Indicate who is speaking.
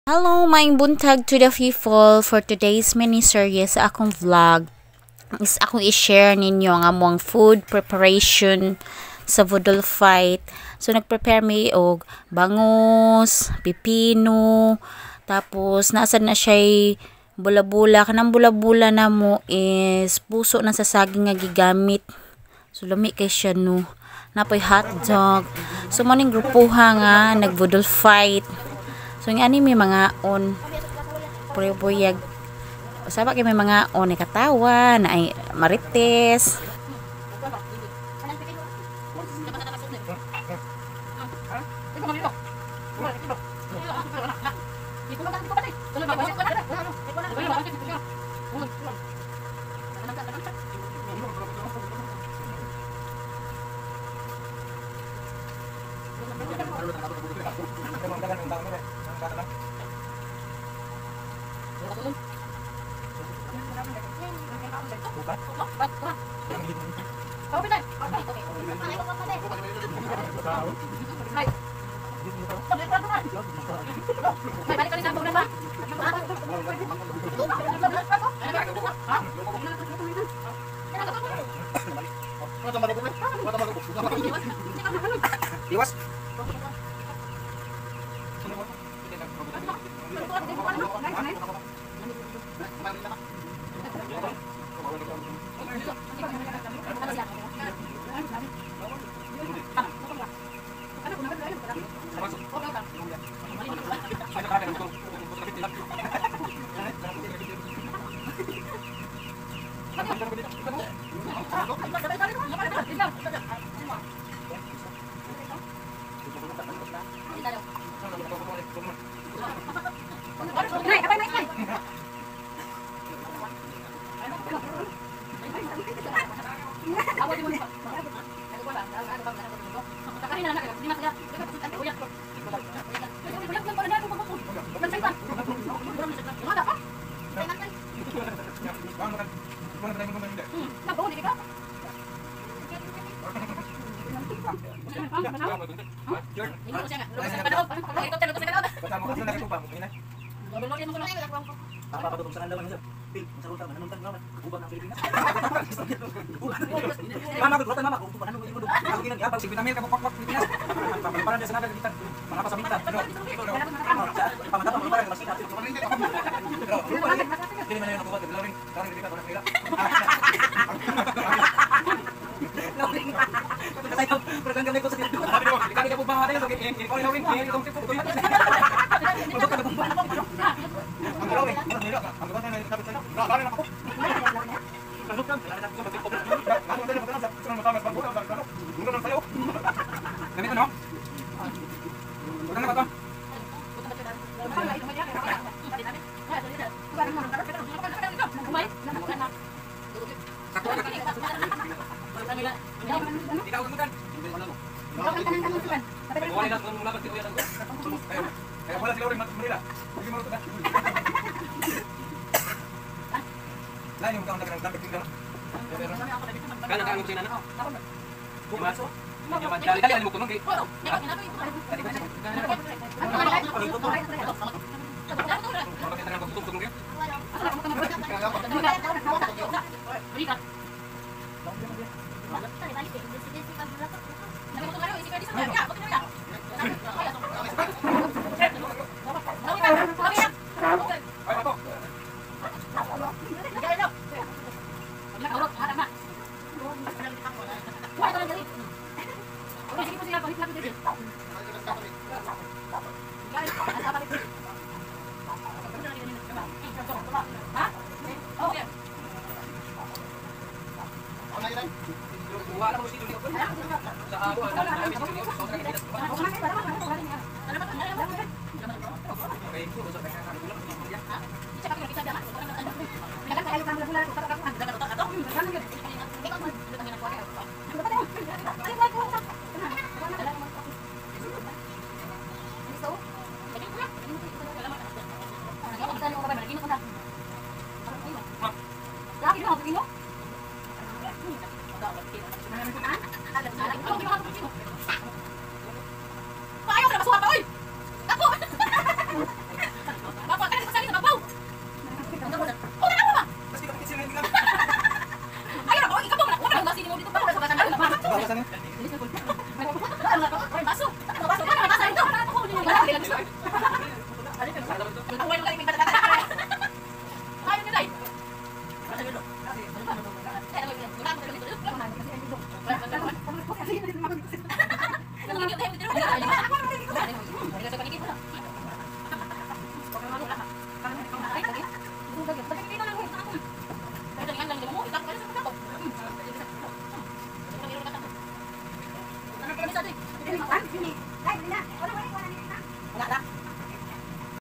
Speaker 1: Hello, maayong buntag to the people. For today's mini series sa akong vlog is akong i-share ninyo ang among food preparation sa Boodle Fight. So nag-prepare mi og bangus, pipino, tapos nasa na siya bula-bula. Kanang bula-bula namo is puso na sa saging nga gigamit. So lami kay siya, no. Naa poy hotdog. So mo ning grupuha nga nag-Boodle Fight. So nga ani may mga on puribuyag. Usaba kay may mga on katawa na ay marites.
Speaker 2: Iwas. Pag